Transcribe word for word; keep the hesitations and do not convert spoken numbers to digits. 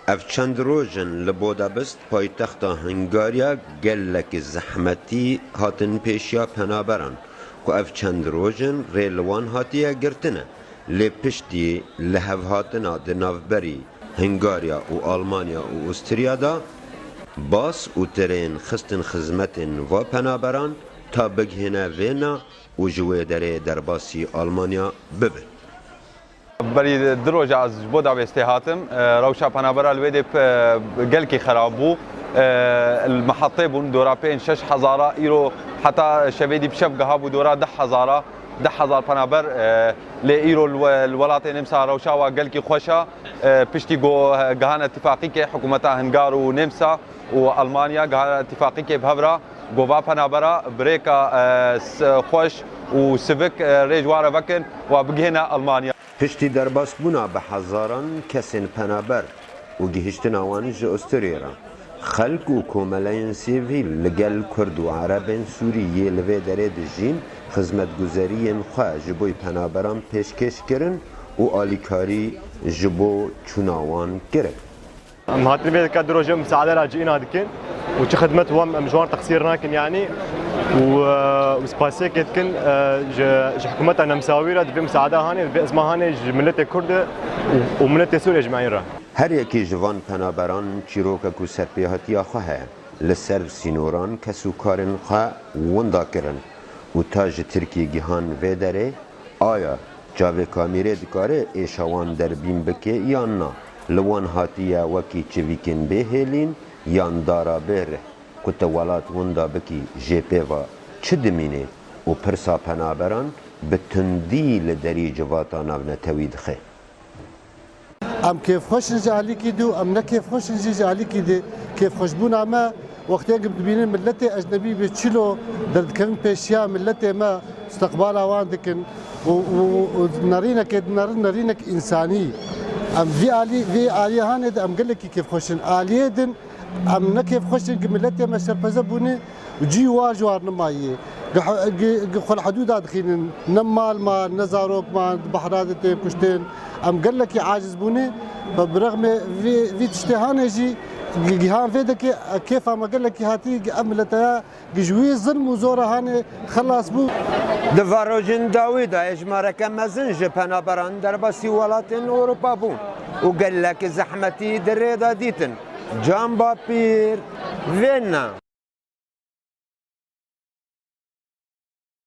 Ev çend roj in li Budapest, paytexta Hungarya, gelekî zehmetî hatin pêşiya penaberan ku ev çend roj in rê li wan hatiye girtine. Lê piştî lihevhatina di navberî Hungarya û Almanya û Ostriya de bas û tirên xistin xizmetên va penaberan ta bigihêne vêna û ji wê derê derbasî Almanya bibin. Berî du roja ez ji Budapestê hatim. E, rewşa penabera li wê dê, e, gelkî xerab bû. E, li mehetê bûn dora pênc şeş hezara, îro heta şevê dî bi şev giha bû dora deh hezara, deh hezar penaber, e, lê îro li we-, li welatê Nemsa rewşa wa gelkî xweş e. E, piştî ku, e, gihane tifaqîkê hikûmeta Hingar û Nemsa û Almanya gihane tifaqîkê bi hev re, ku va penabera bi rêka, e, s-, xweş û sivik, e, rê ji wa re vekin, wa bigihêne Almanya. Piştî derbasbûna bi hezaran kesên penaber û gihiştina wan ji Ostriyê re, xelk û komeleyên sivîl li gel Kurd û Erebên Sûrî yê li vê derê dijîn, xizmetguzeriyên xwe ji bo penaberan pêşkêş kirin û alîkarî ji bo çûna wan kirin. Em hatin vê dika du roje misaade re cîna dikin û çi xidmet wan em ji wan teqsîr nakin, yanî û, e, û spasiyekê dikin, e, ji, ji hikûmeta Nemsawî re, di vê misaada hanê, di vê ezma hanê ji miletê Kurd û, û miletê Sûriyê ji me re. Her yekî ji van penaberan çîrokek û serpêhatiya xwe heye. Li ser sînoran kes û karên xwe winda kirin û ta ji Tirkiyê gihan vê derê, aya çavê kamîrê dikare êşa wan derbîn bike yan na? Li wan hatiye wekî çivîkên bê hêlîn yan dara bê rih ku te welat winda bikî jê pê ve çi dimîne û pirsa penaberan bi tundî li derî civata navnetewî dixe. Em kêfxweş in ji alîkî dû, em ne kêfxweş in jî ji alîkî dê. Kêfxweşbûna me, wextê ku dibînin miletê ecnebî bi çilo derdikevin pêşiya miletê me, istiqbala wan dikin û, û, û nerînekê dinerin, nerînek însanî. Em vî alî, vî aliyê hanê de em gelekî kêfxweş in. Aliyê din, em ne kêfxweş in ku miletê me şerpeze bûne û cî war ji war nimayî. Gi-, gi-, gi-, xwe li hidûda dixînin. Ne mal ma, ne zarok ma, di behra de tên kuştên. Em gelekî aciz bûne. Bi rexmê vî, vî tiştê hanê jî gi-, gihan vê dikê, kêfa me gelekî hatî, gi-, ev milete ya gi ji wî zilm û zora hanê xelas bû. Di va rojên dawî de êjmareke mezin ji penaberan derbasî welatên Ewropa bûn û gelek zehmetî di rê de dîtin. Can Bapîr, Vêna.